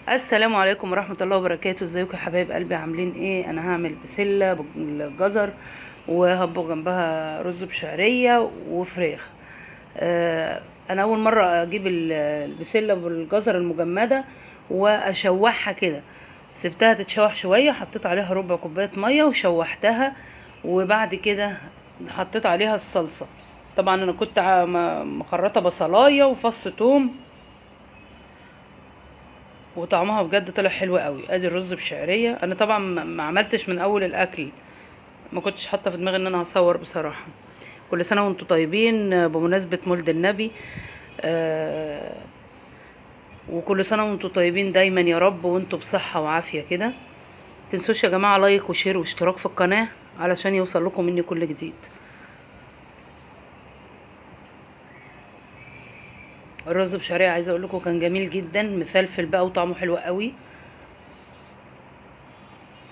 السلام عليكم ورحمة الله وبركاته. ازيكم يا حبايب قلبي؟ عاملين ايه؟ انا هعمل بسلة بالجزر وهطبخ جنبها رز بشعرية وفراخ. انا اول مرة اجيب البسلة بالجزر المجمدة واشوحها كده. سبتها تتشوح شوية، حطيت عليها ربع كوباية مية وشوحتها، وبعد كده حطيت عليها الصلصة. طبعا انا كنت مخرطة بصلاية وفص توم، وطعمها بجد طلع حلو قوي. ادي الرز بشعريه. انا طبعا ما عملتش من اول الاكل، ما كنتش حاطه في دماغي ان انا هصور بصراحة. كل سنة وانتم طيبين بمناسبة مولد النبي، وكل سنة وانتم طيبين دايما يا رب، وانتم بصحة وعافيه كده. متنسوش يا جماعة like و share واشتراك في القناة علشان يوصل لكم مني كل جديد. الرز بشعريه عايزه اقول لكم كان جميل جدا، مفلفل بقى وطعمه حلو قوي.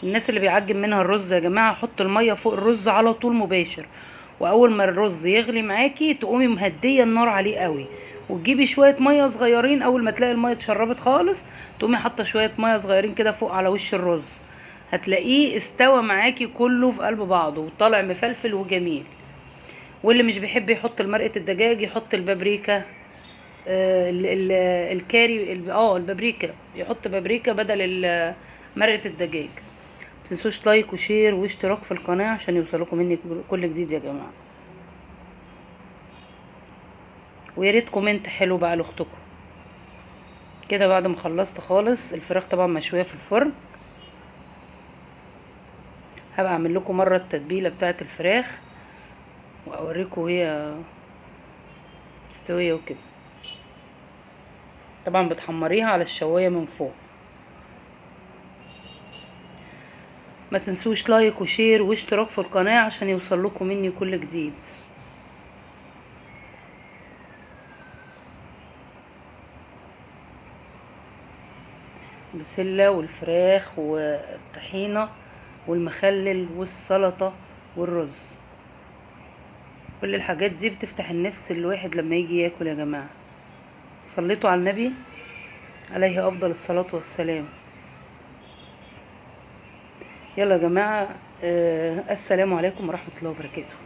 الناس اللي بيعجن منها الرز يا جماعة، حط المية فوق الرز على طول مباشر، واول ما الرز يغلي معاكي تقومي مهديه النار عليه قوي، وتجيبي شوية مية صغيرين. اول ما تلاقي المية اتشربت خالص تقومي حاطه شوية مية صغيرين كده فوق على وش الرز، هتلاقيه استوى معاكي كله في قلب بعضه وطالع مفلفل وجميل. واللي مش بيحب يحط مرقه الدجاج يحط البابريكا، الكاري، البابريكا، يحط بابريكا بدل مرقه الدجاج. متنسوش like و share واشتراك في القناة عشان يوصلكم مني كل جديد يا جماعة، ويا ريت comment حلو بقى لاختكم كده. بعد ما خلصت خالص الفراخ طبعا مشوية في الفرن، هبقى اعمل لكم مرة التتبيلة بتاعة الفراخ واوريكم وهي مستوية وكده. طبعا بتحمريها على الشواية من فوق. ما تنسوش like و share واشتراك في القناة عشان يوصل لكم مني كل جديد. بسلة والفراخ والطحينة والمخلل والسلطة والرز، كل الحاجات دي بتفتح النفس الواحد لما يجي ياكل يا جماعة. صليتوا على النبي عليه افضل الصلاة والسلام. يلا يا جماعة، السلام عليكم ورحمة الله وبركاته.